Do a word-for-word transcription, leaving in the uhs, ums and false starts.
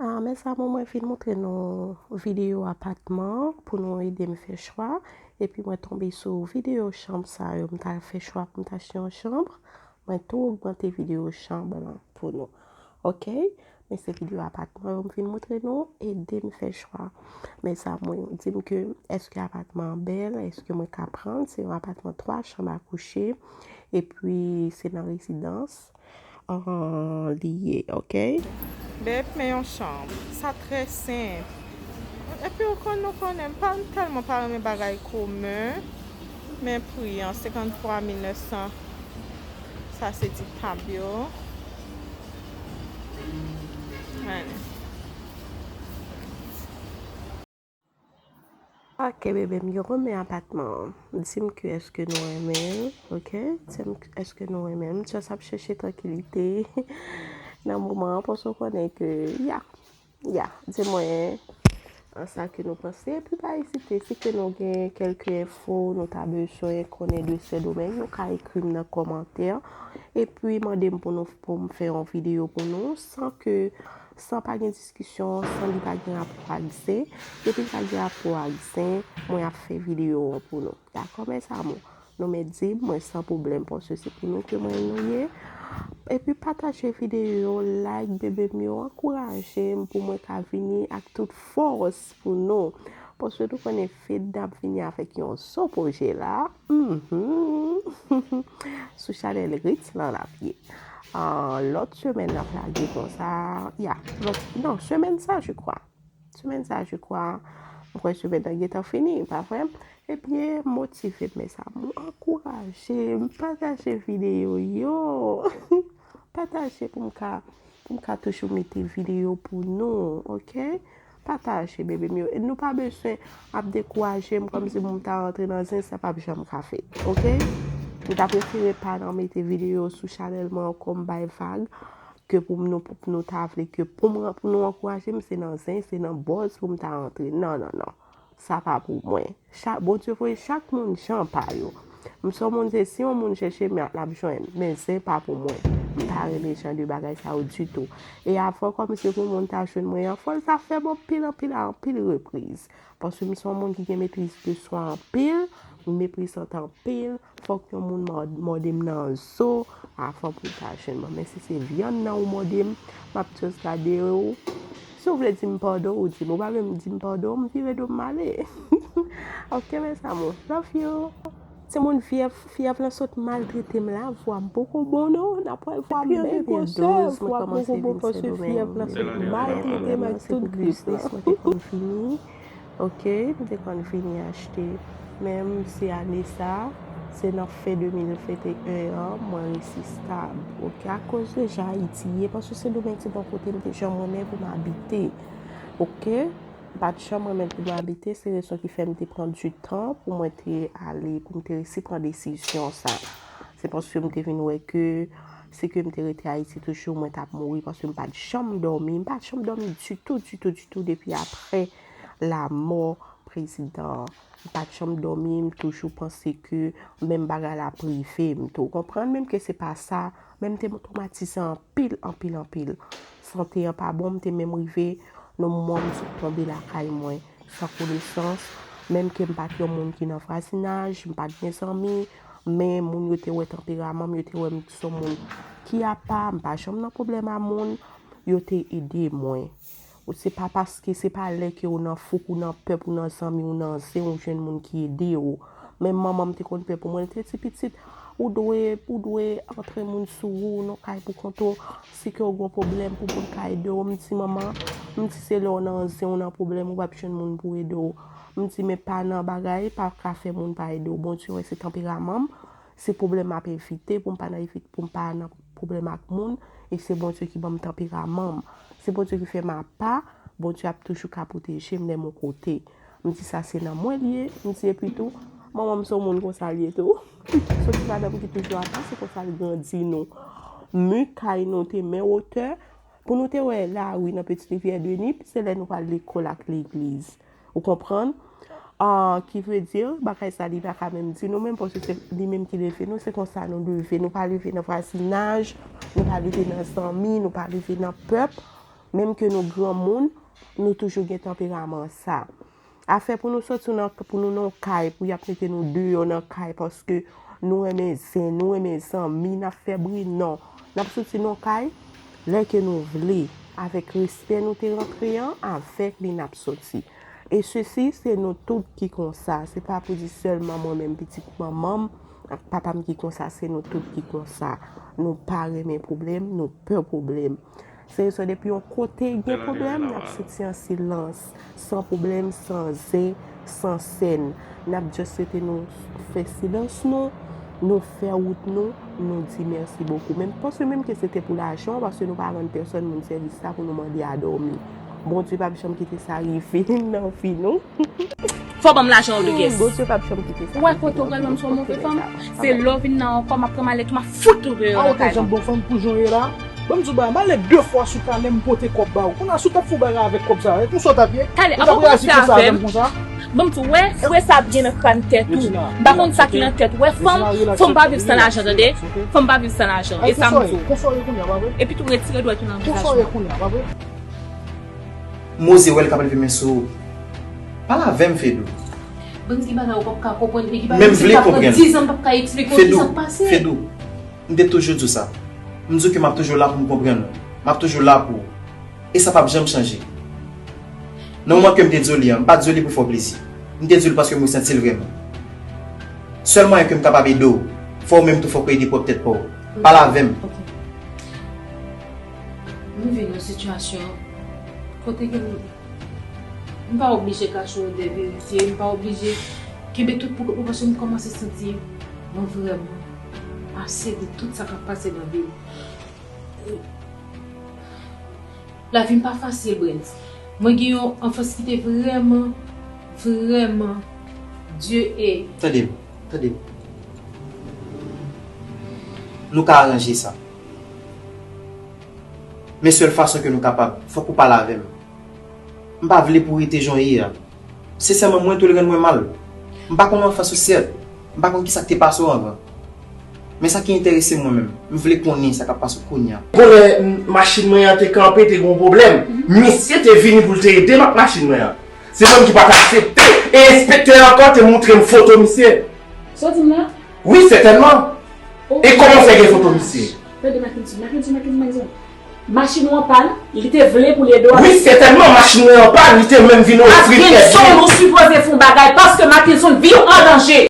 Ah, mes amours, mwen vin montre nou videyo apatman pou nou ede m fè chwa. Epi mwen tonbe sou videyo chanm sa yo. M ta fè chwa pou m ta achte yon chanm. Mwen tou ogmante videyo chanm lan pou nou. Ok? Men se videyo apatman yo m vin montre nou. Ede m fè chwa. Mes amours, di m ke èske apatman an bèl, èske mwen ka pran l? Se yon apatman twa chanm a kouche. Epi se nan rezidans. An, li ye, ok? Beb, men yon chanm. Sa trè senp. Epi ou konn, nou konnen, m pa tèlman pa renmen bagay komen. Men pri an, senkanntwa mil nèf san. Sa se ti tab yo. Ann. Ok, bebe m, yo renmen apatman an. Di m ke èske nou renmen l, ok? Di m èske nou renmen l. M just ap chèche trankilite nan moman an, paske w konnen ke, ya, ya, di mwen an sa ke nou panse. Epi pa ezite, si ke nou gen kèlke enfo, nou ta bezwen konnen de Sendomeng, nou ka ekri m nan kòmantè. Epi mande m pou nou, pou m fè yon videyo pou nou, san ke, san pa gen diskisyon, san li pa gen rapò ak zen. Depi l pa gen rapò ak zen, mwen ap fè videyo an pou nou. Dakò, mes amours? Nou mèt di m, mwen san pwoblèm, paske se pou nou ke mwen nou ye. Epi pataje videyo yo, like, bebe m yo, ankouraje m pou mwen ka vini ak tout fòs pou nou. Paske nou konnen Fed ap vini avèk yon zo pwojè la. Mhm. Sou chanèl Ritz lan l ap ye. Ah, lòt semèn n ap lage konsa. Ya, lòt, non, semèn sa, je crois. Semèn sa, je crois. Mwen kwè semèn nan gentan fini, pa vre? Ebyen, motive m, mes amours. Ankouraje m, pataje videyo yo. Pataje pou m ka, pou m ka toujou mete videyo pou nou, ok? Pataje, bebe m yo. E nou pa bezwen ap dekouraje m kòmsi pou m ta rantre nan zen, sa p ap janm ka fèt, ok? M ta prefere pa nan mete videyo sou chanèl mwen ankò, m bay vag, ke pou nou, pou nou ta vle ke pou m, pou nou ankouraje m, se nan zen, se nan buzz pou m ta rantre. Non, non, non. Sa pa pou mwen. Chak, Bondye voye chak moun jan pa yo. M se yon moun, se si yon moun chèche m, l ap jwenn. Men zen pa pou mwen. M pa renmen jan de bagay sa yo ditou. E avan, kòmsi pou moun ta jwenn mwen an, fò l ta fè m anpil, anpil, anpil repriz. Paske m se yon moun ki gen metriz de swa anpil, m mepriz anpil, fòk yon moun mò-, mòde m nan zo avan pou l ta jwenn mwen. Men si se vyann nan ou mòde m, m ap just gade w. Si w vle di m padon, ou di m. Ou pa vle m di m padon, m vire do m ale. Ok, mes amours. Love you. Timoun, fyèv, fyèv lan sot maltrete m la. Vwa m poko bon, non. N ap wè vwa m byen gwosè. Vwa m poko bon paske fyèv lan sot maltrete m ak tout grip lan. Mwen te konn fini. Ok, m te konn vini achte. Men se ane sa, se nan fen de mil venteyen an, mwen resi stab. Ok, akoz de jan Ayiti ye, paske Sendomeng se pa yon kote m te janm renmen pou m abite. Ok, m pa t janm renmen pou m abite, se rezon ki fè m te pran di tan pou mwen te ale, pou m te resi pran desizyon sa. Se paske m te vin wè ke si ke m te rete Ayiti toujou, mwen t ap mouri, paske m pa t janm dòmi, m pa t janm dòmi ditou, ditou, ditou depi apre lanmò prezidan an. M pa t janm dòmi, m toujou panse ke menm bagay la ap rive m tou. Ou konprann? Menm ke se pa sa, men m te twomatize anpil, anpil, anpil. Sante an pa bon, m te menm rive nan moman m sot tonbe lakay mwen, san konesans, menm ke m pa t yon moun ki nan vwazinaj, m pa t gen zanmi, men moun yo te wè tanperaman m, yo te wè m se yon moun ki apa, m pa janm nan pwoblèm a moun, yo te ede mwen. Ou se pa paske se pa lè ke ou nan fouk, ou nan pèp, ou nan zanmi, ou nan zen, ou jwenn moun ki ede w. Menm manman m te konn pè pou mwen, l te di, pitit, ou dwe, ou dwe antre moun sou ou, nan kay pou kont ou, si ke w gen pwoblèm pou moun ka ede w. M di, manman, m di, se lè w nan zen, ou nan pwoblèm, ou p ap jwenn moun pou ede w. M di, men pa nan bagay, pa ka fè moun pa ede w. Bondye wè se tanperaman m, se pwoblèm m ap evite, pou m pa nan evit-, pou m pa nan pwoblèm ak moun, e se Bondye ki ban m tanperaman m. Se Bondye ki fè m apa, Bondye ap toujou ka pwoteje m lè m yon kote. M di sa se nan mwen l ye, m di epi tou, manman m se yon moun konsa l ye tou. Se yon ti madanm ki toujou apa, se konsa l grandi nou. Mi kay nou te men wotè, pou nou te wè lari nan Petit Rivière de Nip, se lè nou pral lekòl ak legliz. Ou konprann? Ah, ki vle di, bagay sa li pa ka menm di nou menm, paske se li menm ki leve nou, se konsa nou leve. Nou pa leve nan vwazinaj, nou pa leve nan zanmi, nou pa leve nan pèp. Menm ke nou granmoun, nou toujou gen tanperaman sa. Afè pou nou soti nan, pou nou nan kay, pou y ap mete nou deyò nan kay, paske nou renmen zen, nou renmen zanmi, n ap fè bri, non. N ap soti nan kay, lè ke nou vle, avèk respè nou te rantre an, avèk li n ap soti. E sesi, se nou tout ki konsa. Se pa pou di sèlman mwen menm pitit manman m ak papa m ki konsa, se nou tout ki konsa. Nou pa renmen pwoblèm, nou pè pwoblèm. Se rezon depi yon kote gen pwoblèm, n ap soti an silans, san pwoblèm, san zen, san sèn. N ap just rete nou fè silans nou, nou fè wout nou, nou di mèsi bokou. Menm, panse menm ke se te pou lajan, paske nou pa rann pèsonn moun sèvis sa pou nou mande a dòmi. Bondye p ap janm kite sa rive nan vi nou. Fò ban m lajan w de gès. Bondye p ap janm kite sa. Ou wè kote w pral ban m sou yon move fanm? Se lè w vin nan ankò, m ap pran malèt ou, m ap fout ou deyò nan kay la. A, ou te janm bon fanm pou jan w ye la? Ban m di w bagay, m ale de fwa sou kanè, m pote kòb ba ou. Kounye a, si w t ap fè yon bagay avèk kòb sa, e konsa w t ap ye? Talè, ou t ap reyaji konsa avè m konsa? Ban m di w, wè, frè sa ap gen nan kràn tèt ou. M pa konn sa ki nan tèt ou. Wè, fanm, fanm pa viv san lajan, tande? Fanm pa viv san lajan. E sa m di w. Konsa w ye kounye a, pa vre? Epi tou retire dwèt ou nan vizaj mwen. Konsa w ye kounye a, pa vre? M oze wè l k ap leve men sou ou. Pale avè m, Fedou. Bon, gen bagay ou p ap ka konprann, e gen bagay misye ka pran diz an m p ap ka eksplike w kisa k pase. Fedou, m te toujou di w sa. M di w ke m ap toujou la pou m konprann ou. M ap toujou la pou ou. E sa p ap janm chanje. Nan moman ke m te di w li an, m pa t di w li pou fè w plezi. M te di w li paske m resanti l vrèman. Sèl mwayen ke m kapab ede w, fò ou menm tou fòk ou ede pwòp tèt pa w. Pale avè m. Ok. M rive nan sitiyasyon kote ke m, m pa oblije kache w de verite, m pa oblije kenbe tout pou kont mwen paske m kòmanse santi mwen vrèman ase de tout sa k ap pase nan vi m. Lavi m pa fasil, Brens. Mwen gen yon anfans ki te vrèman, vrèman di e. Tande m, tande m. Nou ka aranje sa. Men sèl fason ke nou kapab, fòk ou pale avè m. M pa vle pou w rete jan w ye a. Sensèman, mwen tou l rann mwen mal. M pa konn anfans ou sèt. M pa konn kisa k te pase w anvan. Men sa ki enterese m mwen menm, m vle konnen sa k ap pase w kounye a. Gon lè, m, machin mwen an te kanpe, te gen yon pwoblèm. Misye te vini pou l te ede m ak machin mwen an. Se mwen menm ki pa t aksepte. E enspektè an ankò te montre m foto misye. Sa w di m la? Wi, sètènman. E kòman w fè gen foto misye? Tande, Mackenson, Mackenson, Mackenson, Mackenson. Machin ou an pàn, li te vle pou l ede w avèk. Wi, sètènman, machin mwen an pàn, li te menm vin ofri l èd li. Mackenson, ou sipoze fè yon bagay, paske Mackenson, vi w an danje.